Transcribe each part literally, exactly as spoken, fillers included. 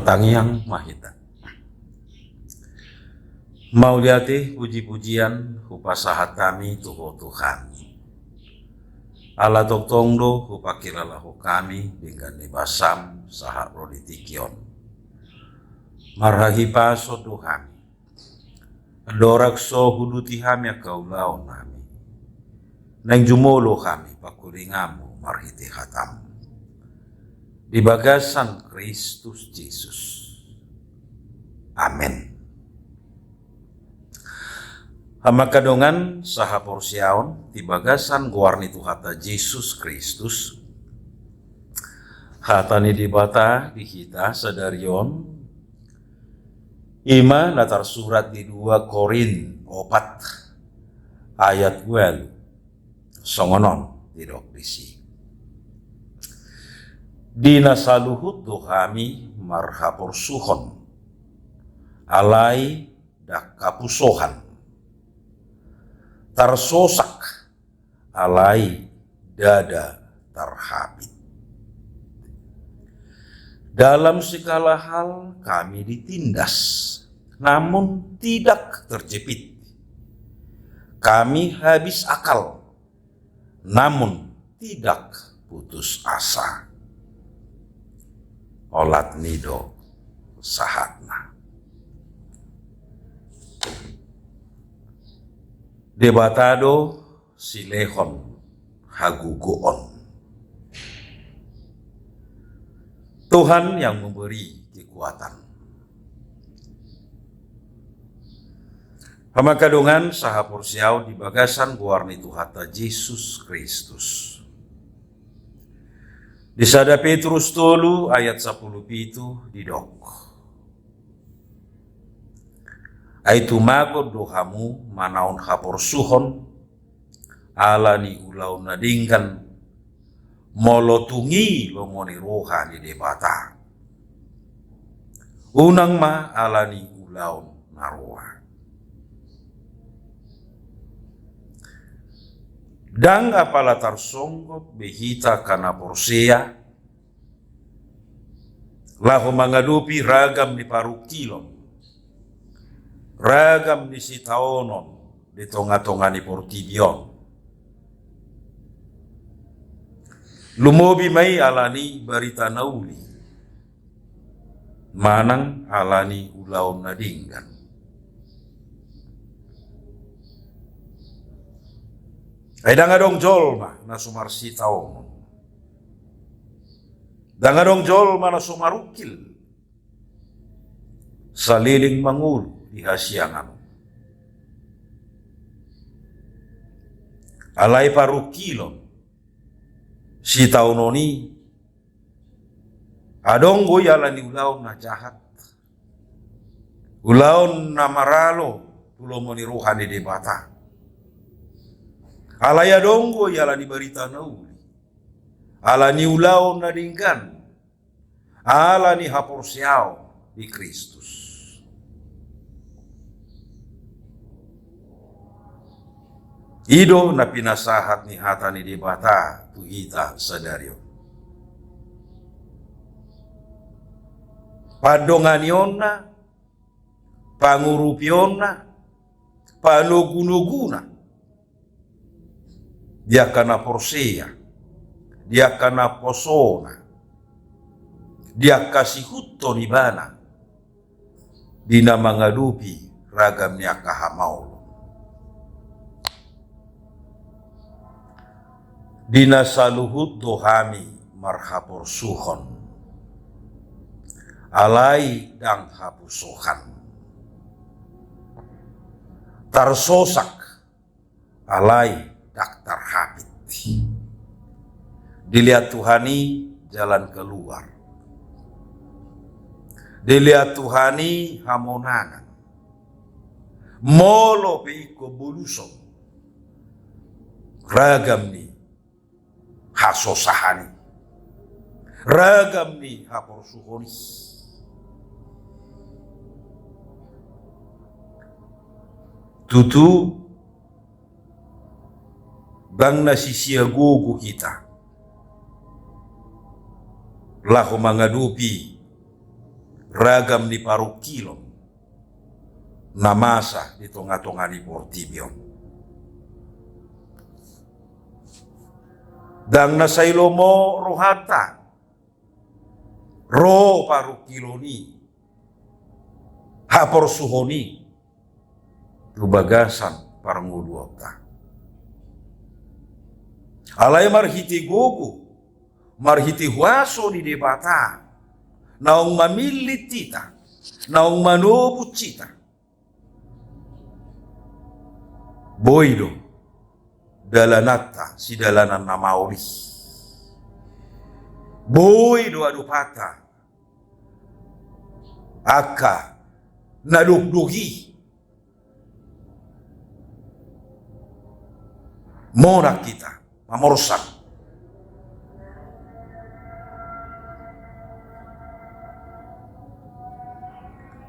Tangiang ma hita. Mauliate, puji-pujian hupasahat hami tu Ho Tuhan, ala tongtong do hupangkilalahon hami denggan ni basam sahat ro di tingki on. Marhahipason do hami. Andorang so huduti hami angka ulaon nami, naeng jumolo hami pangkulinganmu marhite hatamu di bagasan Kristus Jesus. Amen. Hamu angka dongan sahaporseaon, di bagasan goar ni Tuhanta Jesus Kristus, hata ni Debata di hita sadari on, i ma na tarsurat di dua Korint opat ayat ualu. Songon on didok disi: Di na saluhut do hami marhaporsuhon, alai ndang hapusohan, tarsosak, alai ndada tarhapit. Dalam segala hal kami ditindas, namun tidak terjepit. Kami habis akal, namun tidak putus asa. Olat ni do sahatna. Debata do silehon hagogoon. Tuhan yang memberi kekuatan. Hamu angka dongan sahaporseaon di bagasan goar ni Tuhanta Jesus Kristus. Di sada Petrus tolu ayat sampulu pitu didok: Ai tumagon do hamu manaon haporsuhon ala ni ulaon na denggan, molo tung i lomo ni roha ni Debata, unang ma ala ni ulaon na roa. Ndang apala tarsonggot be hita angka na porsea laho mangadopi ragam ni parungkilon, ragam ni sitaonon di tongatonga ni portibi on. Lumobi ma i ala ni barita na uli manang ala ni ulaon na denggan. Ai ndang adong jolma na so marsitaonon, ndang adong jolma na so marungkil saleleng mangolu di hasiangan on. Alai parungkilon, sitaonon i, adong do i ala ni ulaon na jahat, ulaon na maralo tu lomo ni roha ni Debata. Alai adong do i ala ni barita na uli, ala ni ulaon na denggan, ala ni haporseaon di Kristus. I do na pinasahat ni hata ni Debata tu hita sadari on. Pandonganionna, pangurupionna, panogunoguna di angka na porsea, di angka naposona, di angka sihuthon ibana, di na mangadopi ragam ni angka hamaolon. Di na saluhut do hami marhaporsuhon, alai ndang hapusohan, tarsosak, alai ndang tarhapit. Dilehon Tuhan i jalan keluar. Dilehon Tuhan i hamonangan. Molo pe ingkon boluson ragam ni hasosahan i, ragam ni haporsuhon i. Tutu, ndang na sisia gogo hita laho mangadopi ragam ni parungkilon na masa di tonga-tonga ni portibi on. Ndang na sai lomo rohanta ro parungkilon i, haporsuhon i tu bagasan parngoluonta. Alai marhite gogo, marhite huaso ni Debata naung mamillit hita, naung manobus hita, boi do dalananta sidalanan na maol i. Boi do adopanta angka na dokdok i. Monang hita mamorsan.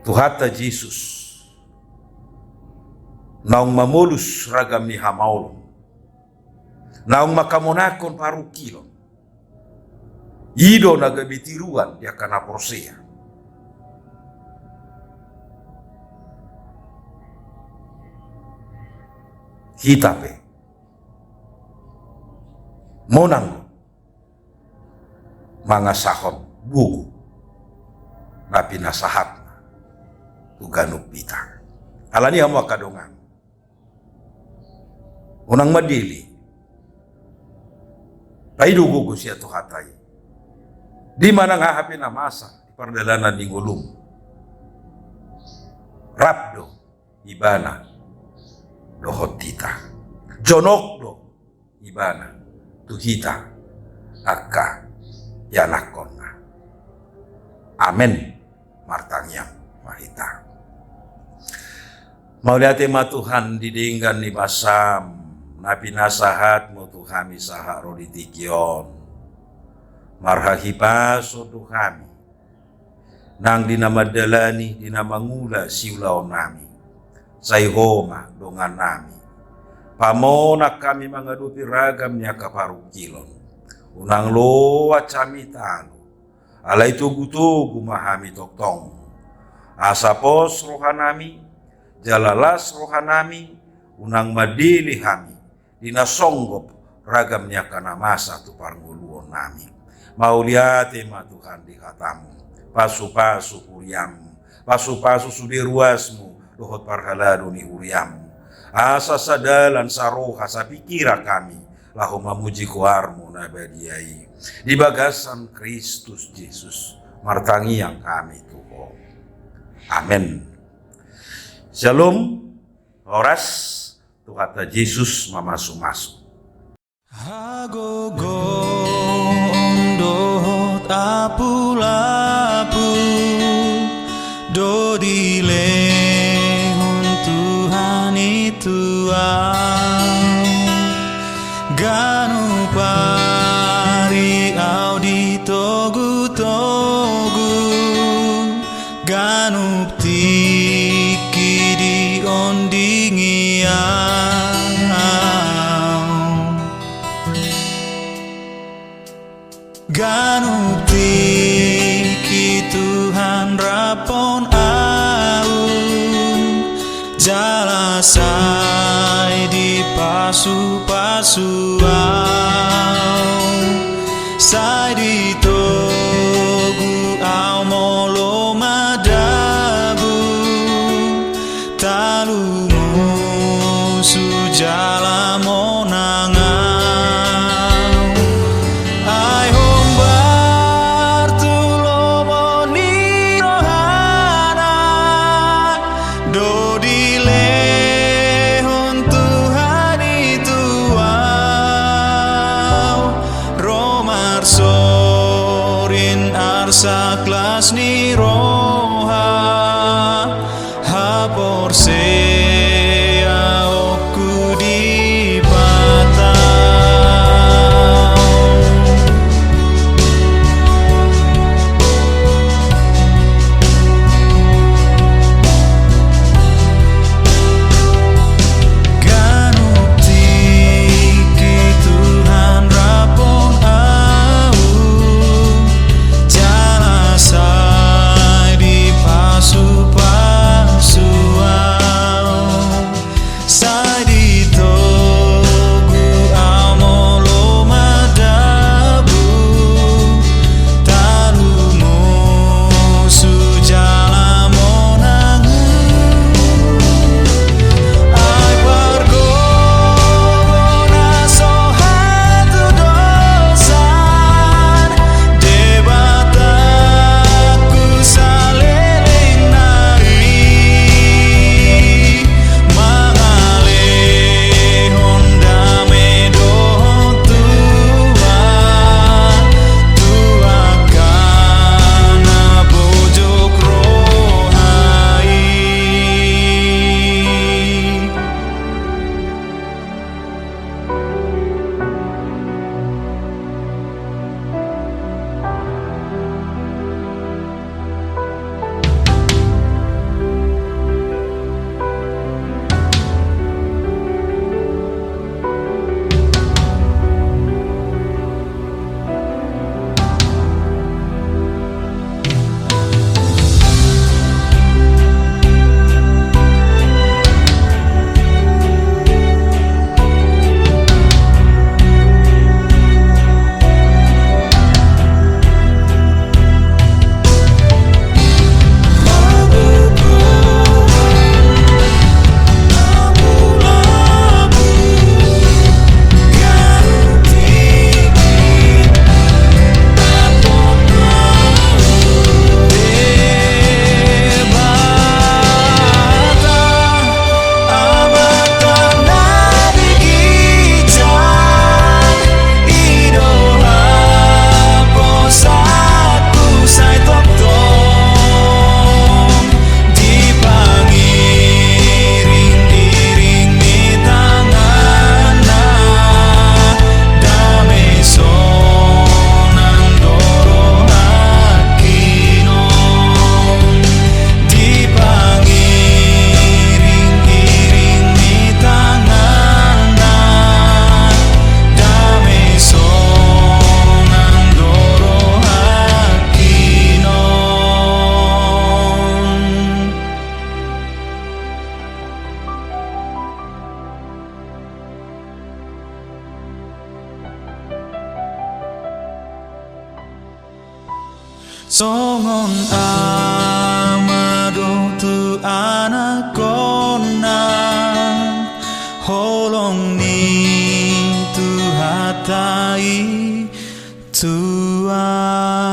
Tuhanta Jesus naung mamolus ragam ni hamaolon, naung manghamonanghon parungkilon. I do na gabe tiruan di angka na porsea. Hita pe monang mangasahon buku na pinasahatna tu ganup hita. Alani i, hamu angka dongan, unang madele. Paido gogo sian Tuhanta i. Di manang aha pe na masa di pardalanan ni ngolum, rap do Ibana dohot hita. Jonok do Ibana tu hita angka ianakhonna. Amen. Martangiang ma hita. Mauliate ma Tuhan di denggan ni basam na pinasahatmu tu hami sahat ro di tingki on. Marhahipason do hami nang di na mandalani, di na mangula siulaonnami. Sai Ho ma dongannami. Pamonang hami mangadopi ragam ni angka parungkilon. Unang loas hami talu, alai togutogu ma hami tongtong. Asa pos rohanami, jala las rohanami, unang madele hami di na songgop ragam ni angka na masa tu parngoluonnami. Mauliate ma Tuhan di hatamu. Pasupasu huriam, pasupasu sude ruasmu dohot parhalado ni huriam, asa sadalan, saroha, sapingkiran hami laho mamuji goarmu na badia i. Di bagasan Kristus Jesus martangiang hami tu Ho. Amen. Syalom. Horas. Tuhanta Jesus mamasumasu. Hagogoon dohot apulapul do dilehon Tuhan i tu ahu. Ganup ari ahu ditogutogu, ganup tingki diondingi ahu. Ganup tingki Tuhan raphon ahu, jala sai dipasupasu ahu. Sai ditogu ahu molo madabu, talu musu jala monang ahu. Ai hombar tu lomo ni rohana do dilehon Tuhan i tu ahu. Ro marsorin arsak las ni roha, haporseaonku di Debata. Ganup tingki Tuhan raphon ahu, jala sai Songon ama do tu anakkonna, holong ni Tuhanta i tua.